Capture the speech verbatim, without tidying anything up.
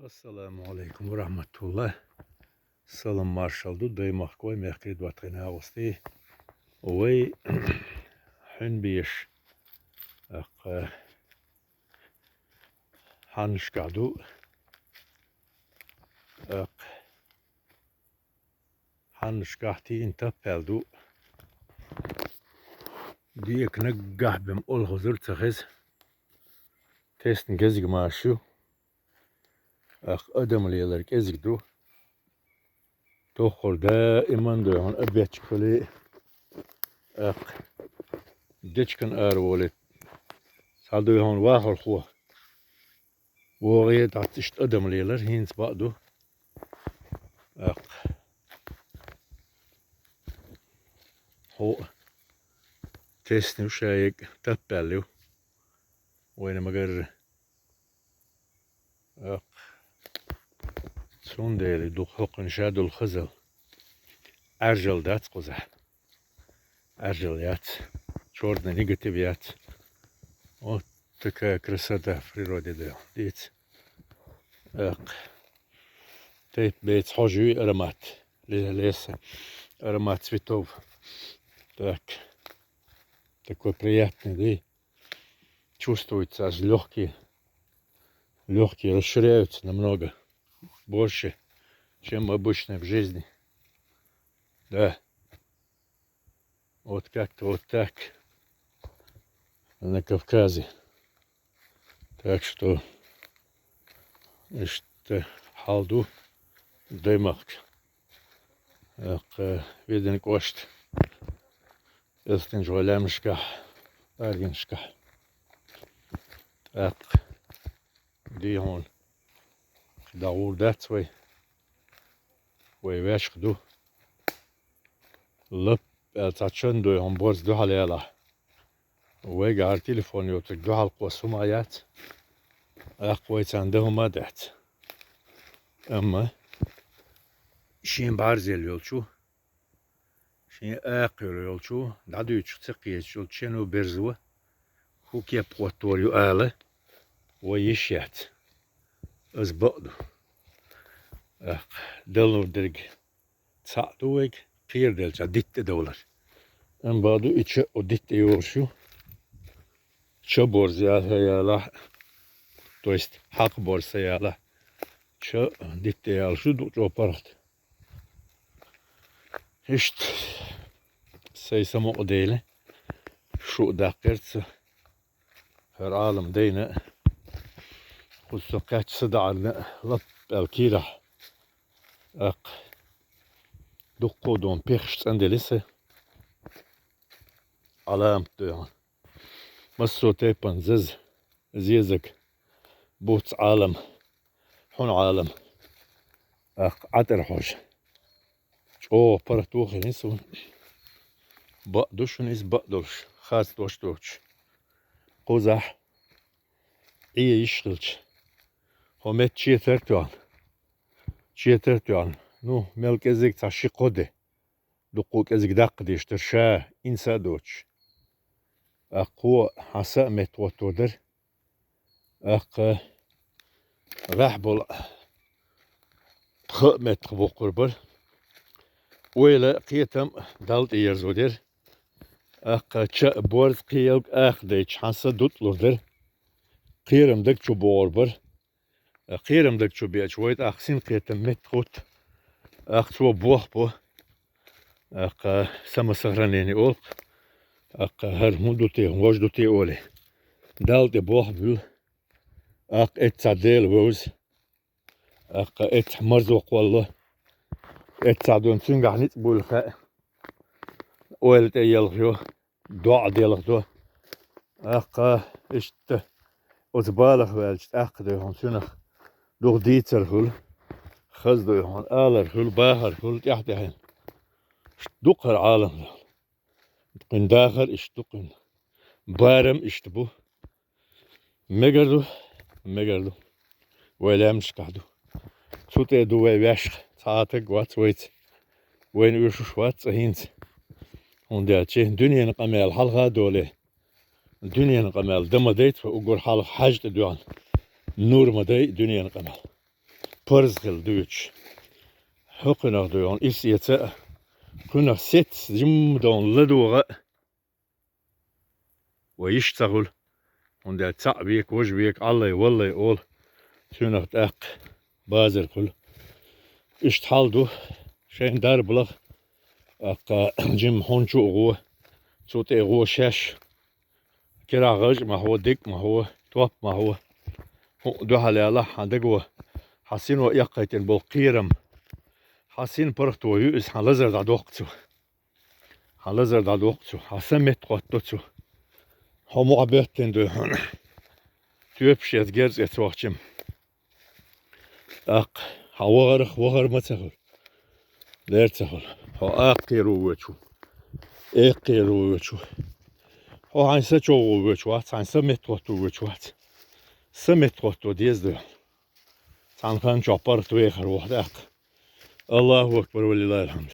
Ассаламу Ӏалайкум ва рахьматуллахӀ. Салам маршал ду, даймахкой, мехкарий, доттагӀий, накъостий. Вай хьун беш, аккха, хьаннашкахь ду, аккха, хьаннашкахь тийна таппаьл ду. Дека наггахь бен олхазур ца хеза. Тесна гезгмаш ю. Аккха, адам лелар кӀезиг ду. Тоххар даиман дой хьуна обедчик хилий. Аккха, дечкан ара волий. Цхьа дой хьуна вахархо. ВогӀий дац иштта адам лелар, хӀинца бакъ ду. Аккха, хьо тесна ю, шайга таппаьл ю. Вайна ма-гарра. Аккха, цундела ду хӀокхуьнан шадолу хазал. Ӏаьржал дац кхузахь. Ӏаьржал яц. Чёрный негатив яц. Вот такая красота в природе, да. Дийца. Аккха, тайп-беца хьожа юй аромат ле-, леса. Аромат цветов. Так. Такой приятный, да. Чувствуется аж лёгкие. Лёгкие расширяются намного больше, чем обычно в жизни. Да. Вот как-то вот так на Кавказе. Так что, иштта хьал ду даймахка. Аккха, Веданан кӀошта. Эстинчу вай лаьмнашкахь, аргинашкахь. ТӀаккха, дий хьуна, дӀагӀур дац вай. Вай ваьшка ду. Лап аьлла цхьа чан дой хьуна борз дуьхьал ялахь. Вайгахьара телефон йоцург дуьхьал кхосса хӀума яц. Аккха, вай царна дан хӀума а дац. Амма шен бӀарзъелла йолчу, шен акха йолу йолчу, дӀадуьйцуш ца кхеташ йолчу чено берзо хӀун кеп хӀоттор ю ала, вай йиш яц. Аса бакъ ду. Аккха, далур дерг цхьаъ ду вайга, кхераделча дитта тӀедовлар. Амма бакъ ду, и ча а дитта тӀейогӀуш ю. Ча борз я-, ялахь, то есть хьакха борз ца ялахь, ча дитта тӀеялуш ю дукха чӀогӀа паргӀат. Иштта, сайн самукъадели, шу а даккхира ца, хӀара Ӏалам дайна а, кхуза со кхаьчча са даӀарна а лап аьлла кийрахь. Аккха, дуккха а дона пехаш цӀандели сан, Ӏаламат дой хьуна. Массо а тайпана заза, зезаг, буц Ӏалам, хьун Ӏалам, аккха, Ӏатар хьожа. ЧӀогӀа паргӀато хилла суна. Бакъ ду шуна иза бакъ долуш, харц дош доцуш. Кхузахь Ӏе йиш хилча, хьо метта четар а тоьхна, четар а тоьхна, ну, мел кӀезиг цхьа ши-кхо де, дуккха а кӀезиг даккха деш дара ша, инса а доцуш. Аккха, хьан са а метта хӀоттор дара. Аккха, гӀехь болу пха а меттах боккхур бара. Ойла, кхетам Далла тӀеерзо дара. Аккха, ча а борз, кхиялг а акха дайча, хьан са дутӀалур дара. Кхерам даг чу богӀур бара. Кхерам даг чу беача, вай тӀаккха синкхетам меттахӀутту. Аккха, цо бохбо. Аккха, самосохранение олу-кх. Аккха, хӀара хӀун ду те, хӀун вож ду те олий. Далла тӀе бохбуьллу. Аккха, эццахь Дела вевза. Аккха, эццахь марзо кхолло. Эццахь дона цуьнгахь ницкъ буьйлу хаьа. Ойла тӀе елхайо, доӀа делхадо. Аккха, иштта, оцу балах ваьлча, тӀаккха дой хьуна цуьнах дукха дийцар хуьлу, хаза дой хьуна алар хуьлу, бахар хуьлу тӀаьхь-тӀаьхьенна. Иштта ду-кх хӀара Ӏалам. Кхуьнан дахар иштта ду, кхуьнан барам иштта бу. Мегар ду, мегар ду. Вай лаьмнашкахь ду. Цу тӀе ду вай ваьшка, цхьа а таг вац вайца. Вайна оьшуш вац цкъа хӀинца. ХӀунда аьлча дуьненан къамел хьалха а долий, дуьненан къамел дан ма дайта вай уггар хьалха хьаьж тӀе доьгӀна. Нур ма дай дуьненан къамел. парз хила дуьйцуш. ХӀокхунах дуй хьуна ис эца а, кхунах сец жимма дона ладогӀа а. Вай йиш ца хуьлу, хӀунда аьлча цхьаъ века, важа века, Ӏаллай, валлай олу, цуьнах тӀаккха базар хуьлу. Иштта хьал ду, шайн дарба лаха, тӀаккха жимма хьуна чу а гӀо, цу тӀе а гӀо шаьш. Кирахь гӀаж а ма хьо, диг а ма хьо, топ а ма хьо. ХӀуъа дуьхьал ялахь хьан даго, хьан сино эккхийтина болу кхерам. Хьан син паргӀато ю иза, хьан лазар дӀадоккху цо. Хьан лазар дӀадоккху цо, хьан са меттахӀотто цо. Хьо мохь беттина дуй хьуна. Тоьпаш эца герз эца вахча-м. ТӀаккха хьан вахарх вахар ма ца хуьлу. Дер ца хуьлу. Хьо акхкхийр ву воьчу. Экхкхийр ву воьчу. Хьо хьайн са човгӀо воьчу вац, хьайн са меттахӀотто воьчу вац. Са меттахӀотто деза дуй хьуна. Цхьана хан чохь паргӀат вехар ву хьо тӀаккха. Аллаху акбар, ва лиллахил хьамд.